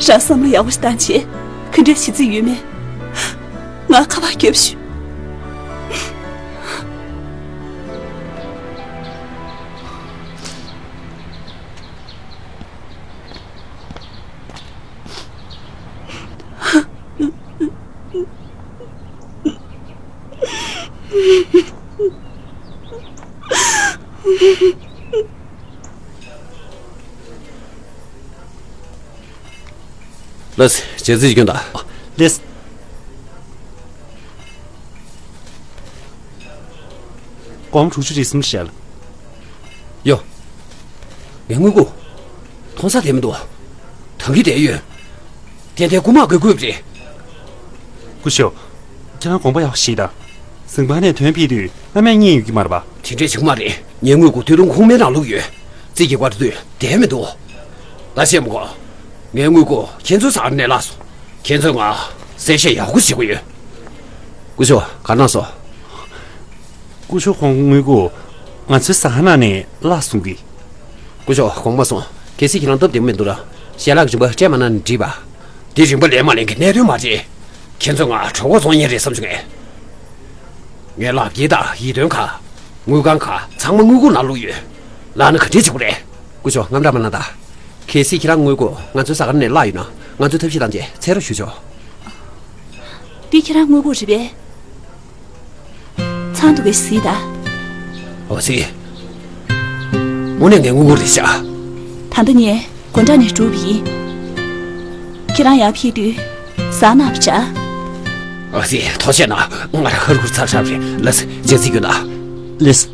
རང་བསམ་བློ་ཡག་པོ་ཞིག་བཏང་བྱས། ག་འདྲས་བྱེད་རྩིས་ཡོད་མེད་ང་ཁ་པར་རྒྱོབ་ཤོག་ལགས་སེ། ཇ་རྩི་སྐྱོན་དང་། ལགས་སེ། སྒོར་མོ་དྲུག་ཅུ་རེ་གསུམ་བཞག་ལ། ཡོ། ངའི་དངུལ་སྒོར། མཐོང་ས་དེ་མི་འདུག་ཐང་གི་དེ་ཡོད། དེ་དེ་རྐུ་མ་དགོས་དགོས་རེད། སྐུ་ཞབས། ཁྱེད་རང་དགོངས་པ་ཡག་པོ་བཞེས་དང་། ཟིང་པ་ནས་ཐོན་ཕེབས་དུས་ཨ་མས་རྙེད་ཡོད་ཀྱི་མ་རེད་པ། དེ་འདྲས་བྱེད་ཀྱི་མ་རེད། ངའི་དངུལ་སྒོར་དུས་རུང་ཁུག་མའི་ནང་བླུགས་ཡོད། རྩིས་རྒྱག་པར་དུས་བསྡད་མི་འདུག་ད་བཤད་མི་དགོས། ངའི་དངུལ་སྒོར་ཁྱེད་ཚོའི་ཟ་ཁང་ནས་བརླགས་སོང་། ཁྱེད་ཚོས་ང་གསལ་བཤད་ཡག་པོ་བྱེད་དགོས་ཡོད། སྐུ་ཞབས་ག་རེ་གནང་སོང་། སྐུ་ཞབས་ཁོང་དངུལ་སྒོར་ང་ཚོའི་ཟ་ཁང་ནང་ནས་བརླགས་སོང་གི། སྐུ་ཞབས་དགོངས་པ་མ་ཚོམས། གལ་སྲིད་ཁྱེད་རང་སྟབས་བདེ་པོ་མི་འདུག་ན་ཞལ་ལག་རིན་པ་སྤྲད་མ་གནང་ན་འགྲིག་པ། འདི་རིན་པ་ལེན་མ་ལེན་གྱི་གནད་དོན་མ་རེད། ཁྱེད་ཚོས་ང་གྲོད་ཁོག་བཙོང་མཁན་རེད་བསམ་བྱུང་ངས། ངའི་ལག་འཁྱེར་དང་ཡིད་རྟོན་ཁང་། དངུལ་ཁང་ཁག་ཚང་མ་དངུལ་སྒོར་ནང་བླུགས་ཡོད། བརླགས་ན་ག་འདྲས་བྱེད་དགོས་རེད། སྐུ་ཞབས་དངངས་སྐྲག་མ་གནང་དང་། གལ་སྲིད་ཁྱེད་རང་དངུལ་སྒོར་ང་ཚོའི་ཟ་ཁང་ནས་བརླགས་ཡོད་ན་ང་ཚོའི་ཐབས་ཤེས་བཏང་རྗེས་འཚོལ་རོགས་ཞུ་ཆོག་འདི་ཁྱེད་རང་དངུལ་སྒོར་རེད་པས། ཚང་འདུག་གས་གཟིགས་དང་། འོ་གཟིགས། དངོས་གནས་ངའི་དངུལ་སྒོར་རེད་ཤག་ད་ལྟ་ངས་དགོང་དག་ནས་སྒྲུབ་པ་ཡིན། ཁྱེད་རང་ཡར་ཕེབས་དུས་ཟ་གནང་བྱ། འོ་གཟིགས། ཐུགས་རྗེ་གནང་། ང་རང་ཧ་རུ་ཧུར་ཚར་ཚར་རེད། ལགས་སེ། ཇ་རྩི་སྐྱོན་དང་། ལགས་སེ།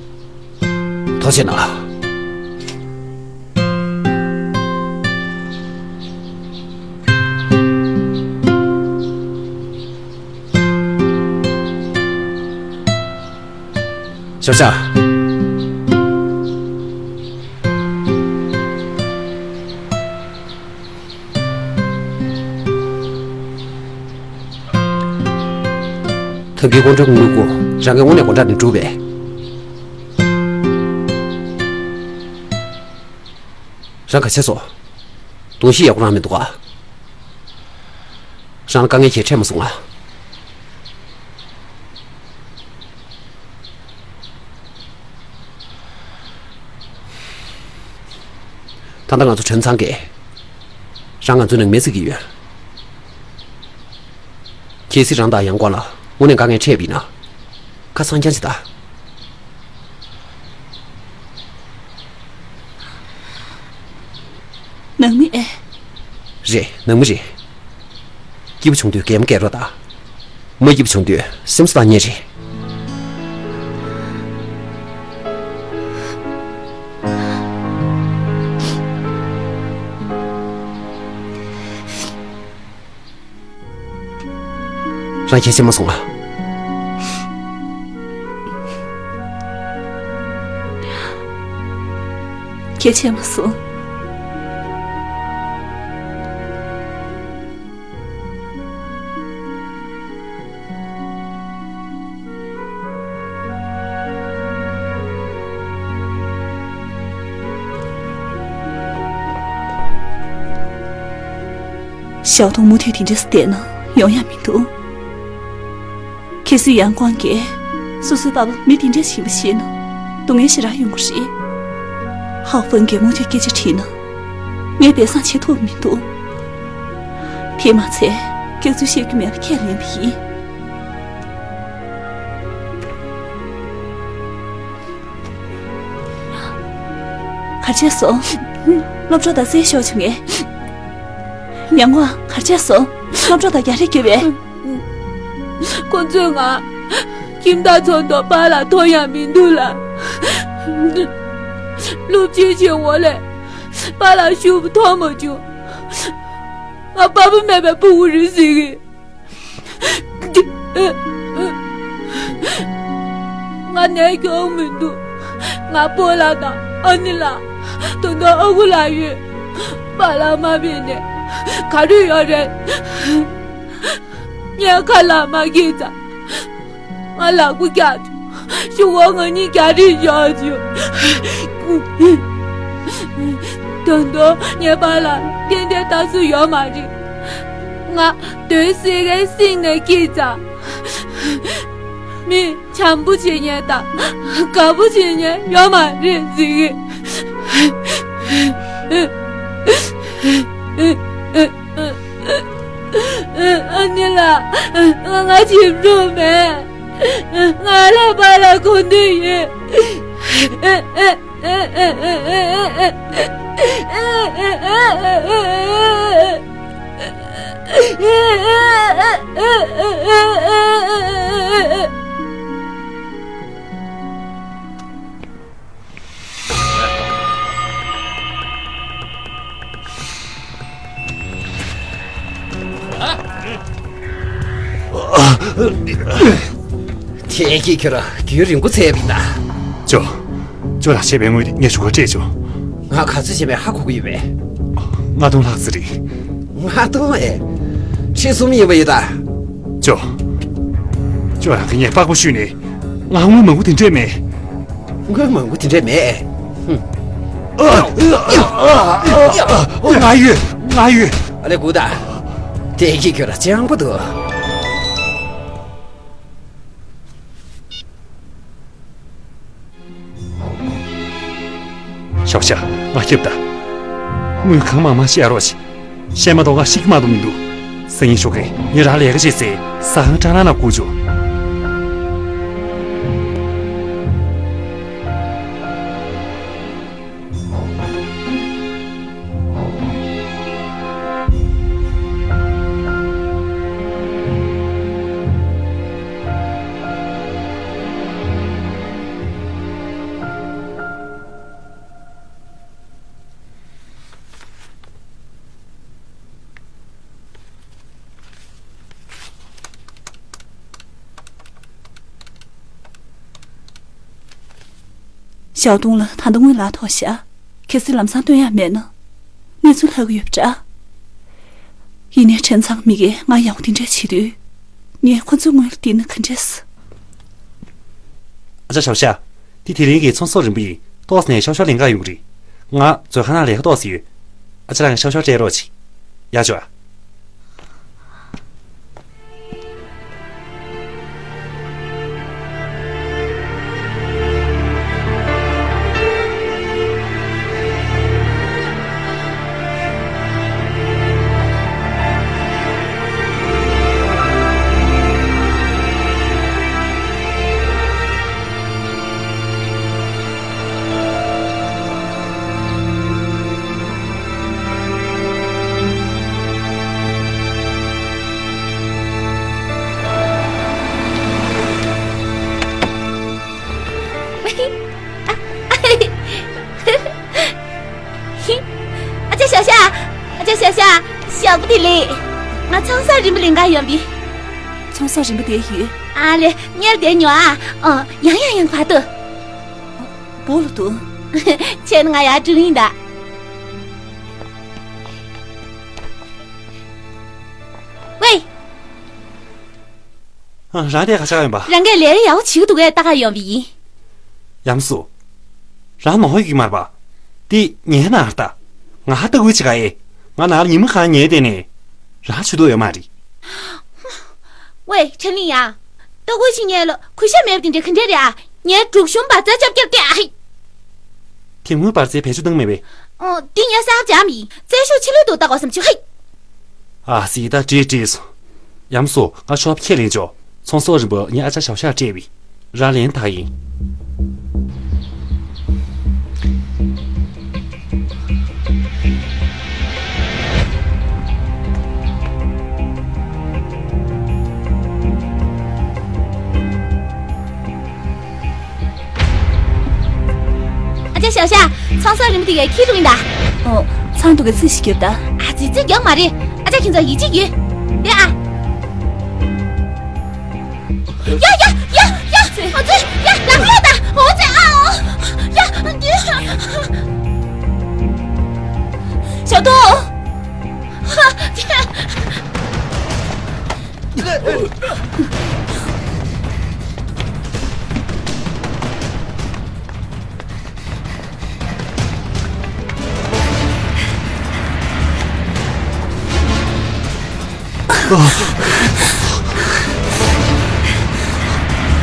ཐུགས་རྗེ་གནང་། ཞོགས་ཇ། ཐབ་ཀའི་ཀོང་ཀྲོའི་དངུལ་སྒོར་རང་གིས་དངོས་གནས་དགོང་དག་ནས་བསྒྲུབས་པས། རང་ག་བྱས་སོང་། གདོང་ཤེས་ཡག་པོ་རང་མི་འདུག་ག་རང་ལ་དཀའ་ངལ་གྱིས་འཕྲད་མ་སོང་ང་། ད་ལྟ་ང་ཚོ་གྲོན་ཚང་གིས་རང་ང་ཚོའི་ནང་མི་བརྩི་གི་ཡོད། གལ་སྲིད་རང་དང་ཡང་ཀོང་ལ་དངོས་གནས་དཀའ་ངལ་འཕྲད་པ་ཡིན་ན། ཁ་སང་རྐྱང་ཅིག་ལྟ། ནང་མི་ཨེ། རེད། ནང་མི་རེད། སྐྱིད་པོ་བྱུང་དུས་གད་མོ་བགད་རོགས་དང་། མ་སྐྱིད་པོ་བྱུང་དུས་སེམས་གསོ་བཏང་མཁན་རེད། རང་གལ་ཆེ་མ་སོང་ང་། གལ་ཆེ་མ་སོང་། ཞའོ་ཏུང་མུ་མཐུད་དེ་འདྲས་བསྡད་ན་ཡོང་ཡ་མི་འདུག་གལ་སྲིད་ཡང་ཀོང་གིས་སོ་སོའི་པ་ཕ་མི་དེ་འདྲས་ཡིན་པ་ཤེས་ན་སྡུག་བསྔལ་ཞེ་དྲག་ཡོང་གི་རེད། ཧའོ་ཧྥང་གིས་མུ་མཐུད་སྐད་ཆ་དྲིས་ན་ངས་སྦས་གསང་བྱེད་ཐུབ་མི་འདུག་དེས་མ་ཚད་སྐྱག་རྫུན་བཤད་རྒྱུ་མེད་པ་ཁས་ལེན་པ་ཡིན། ག་རེ་བྱས་སོང་། སློབ་གྲོགས་དང་རྩེད་ཤོར་བྱུང་ངས། ཡང་ཀོང་ག་རེ་བྱས་སོང་། སློབ་གྲོགས་དང་རྒྱག་རེས་བརྒྱབ་པས། ཁོ་ཚོས་ང་ཁྱིམ་བདག་ཚོ་དང་པཱ་ལགས་མཐོང་ཡ་མི་འདུག་ལ། སློབ་ཆེན་བྱེད་འོག་ལས་པཱ་ལགས་ཞུ་བ་མཐོང་མ་བྱུང་། ང་པ་ཕ་མེད་པའི་ཕྲུ་གུ་རེད་ཟེར་གི། ང་ནས་སྐྱོ་མི་འདུག་ང་སྤོ་ལགས་དང་ཨ་ནེ་ལགས། ད་དུང་ཨ་ཁུ་ལགས་ཡོད། པཱ་ལགས་མ་ཕེབས་ནས་ག་རེ་ཡོད་རེད། ངས་ཁ་ལག་མ་ཁྱེར་ཙང་ང་ལག་པ་བཀྱགས་བྱུང་། གཞུག་གུ་ང་གཉིས་རྒྱག་རེས་བྱས་བྱུང་། ད་དུང་ངའི་པཱ་ལགས་ཏན་ཏན་ལྟ་ས་ཡོད་མ་རེད། ང་དོན་སེལ་མཁན་སྲིད་ནས་སྐྱེས་ཙང་། མི་བྱམས་པོ་བྱེད་མཁན་དང་དགའ་པོ་བྱེད་མཁན་ཡོད་མ་རེད་ཟེར་གི། ཨ་ནེ་ལགས། ང་བྱིས་པ་མེད། ང་ལ་པཱ་ལགས་དགོས་འདོད་ཡོད། དེ་གིས་ཁྱོད་རང་རྒྱུན་རིང་པོ་ཚད་པ་ཡིན་ད། ཇོ། ཇོ་ལགས་བྱས་པའི་དངུལ་དེ་ངས་ཞུ་ག་སྤྲད་ཆོག་ང་ག་ཚོད་བྱས་པའི་ཧ་གོ་གི་ཡོད་པས། ལྔ་སྟོང་ལྷག་ཙམ་རེད། ལྔ་སྟོང་ཨེ། ཁྲི་གསུམ་ཡིན་པ་ཡིན་ད། ཇོ། ཇོ་ལགས་ཀྱིས་ངས་པགས་པ་བཤུས་ནས་ང་དངུལ་མང་པོ་དེ་འདྲས་མེད། དངུལ་མང་པོ་དེ་འདྲས་མེད། ཧུམ། ང་ཡོད། ང་ཡོད། ཨ་ལས་སྒུག་ད། དེ་གིས་ཁྱོད་རང་སྤྱང་པོ་འདུག་ཞའོ་ཞ། ང་སྐྱབས་ད། དངུལ་གང་མང་མང་བཤད་རོགས་བྱེད། བཤད་མ་གཏོགས་ང་ཤི་གི་མ་གཏོགས་མི་འདུག་སང་ཉིན་ཞོགས་ཀས་ངས་རང་ལས་ཀ་བྱེད་སའི་ཟ་ཁང་ཀྲང་ལ་ན་སྒུག་བཅུག་ཞའོ་ཏུང་ལ་ད་ལྟ་དངུལ་ལག་ཐོགས་ཤག་གལ་སྲིད་ལམ་སང་བཏོན་ཡག་མེད་ན། གནས་ཚུལ་ལྷག་གི་ཡོད་པ་འདྲ། ཡིན་ནའི་ཁྲེན་ཚང་མི་གིས་ང་ཡག་པོ་དེ་འདྲ་བྱེད་དུས། ངས་ཁོ་ཚོའི་དངུལ་འདི་ནས་ག་འདྲས། ཨ་ཅག་ཞའོ་ཞ། འདི་དེ་རིང་གི་ཚོང་ཟོག་རིན་པོ་ཡིན། ཏོག་ཙམ་ནས་ཤོག་ཤོག་ལེན་ག་ཡོང་གི་རེད། ང་མཛོད་ཁང་ནང་ལས་ཀ་ཏོག་ཙམ་ཡོད། ཨ་ཅག་རང་གིས་ཤོག་ཤོག་སྤྲད་རོགས་གྱིས། ཡག་བྱུང་ཨ། ཨ་ཅག་ཞའོ་ཞ། ཨ་ཅག་ཞའོ་ཞ། ཞོགས་པ་བདེ་ལེགས། ང་ཚོང་ཟོག་རིན་པོ་ལེན་ག་ཡོང་བི། ཚོང་ཟོག་རིན་པོ་དེ་ཡོད། ཨ་ལེ། ཉལ་བསྡད་ཉོ་ཨ། ཨ། ཡང་ཡང་ཡང་བར་དུ། བོ་ལ་འདུག་བྱས་ན་ང་ཡར་འགྲོ་ཡིན་ད། ཝེ། ཨ། རང་དེ་ག་ཆགས་ཡོད་པ། རང་གིས་ལས་ཀ་ཡག་པོ་བྱེད་ཀྱི་འདུག་གས། ལྟ་ག་ཡོང་བ་ཡིན། ཡམ་སུ། རང་ནོར་ཡོད་ཀྱི་མ་རེད་པ། དེ་ངའི་ནང་ལ་ལྟ། ང་ཧ་ལྟ་དགོས་ཅི་ག་ཨེ། ང་ནང་ལ་ཉི་མ་གང་ཉལ་བསྡད་ནས། རང་ཆུ་དོག་ཡོད་མ་རེད། ཝེ། ཁྲེན་ལི་ཡང་། ལྟ་དགོས་ཅི་ཉལ་ལོ། གུས་ཞབས་མེད་པ་དེ་འདྲ་ག་འདྲ་རེད་ཨ། ངའི་གྲུ་གཞོང་པ་རྩ་ཅབ་ཅབ་སྐྱེ་ཨ་ཧི། དེ་སྔོན་པར་རྩའི་བེད་སྤྱོད་བཏང་མེད་པས། ཨོ། འདི་ངས་གསར་སྦྱངས་ཡིན། རྩའི་ཤུགས་ཆེ་ལོས་འདུག་ལྟ་དགོས་བསམ་བྱུང་ཧི། ཨ་སི། ད་བྲིས་བྲིས་སོང་། ཡམ་སུ། ང་ཤོག་ཁྱེར་ལེན་ཆོག་ཚོང་ཟོག་རིན་པོ་ངས་ཨ་ཅག་ཞའོ་ཞར་སྤྲད་པས། རང་ལེན་ཐག་ཡིན། ཨ་ཅག་ཞའོ་ཞར། ཚོང་ཟོག་རིན་པོ་དེ་གས་ཁྱེར་འགྲོ་གི་ཡིན་ད། ཨོ། ཚང་འདུག་གི། རྩིས་ཤིག་རྒྱོབ་ད། ཨ་ཙི། རྩིས་རྒྱོབ་མ་རེད། ཨ་ཅག་ཁྱེད་ཚོ་ཡིད་ཆེས་ཡོད། རེད་ཨ། ཡ་ཡ་ཡ་ཡ། ཨ་ཙི། ཡ། ལག་ལོག་ད། ཨོ་ཙི། ཨ་ཨོ། ཡ། འདི། ཞའོ་ཏོ། ཧ།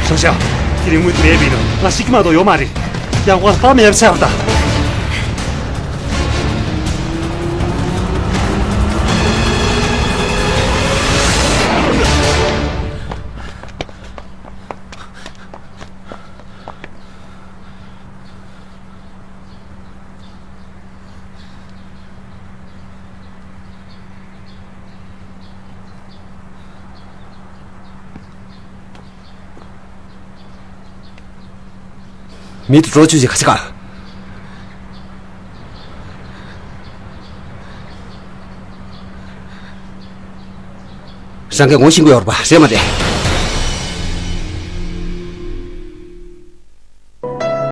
ཞའོ་ཞར། དེ་རིང་དངུལ་དེ་མེད་པ་ཡིན་ན་ང་ཤི་གི་མ་གཏོགས་ཡོད་མ་རེད། ཡང་བསྐྱར་པ་མེད་པ་ཆགས་པ་དང་། མི་དེ་འགྲོ་བཅུག་ཅིག་ག་ཅི་ག། སྤྲང་གི་ངོ་ཤེས་ཀྱི་ཡོད་རེད་པ། རེད་མ་རེད།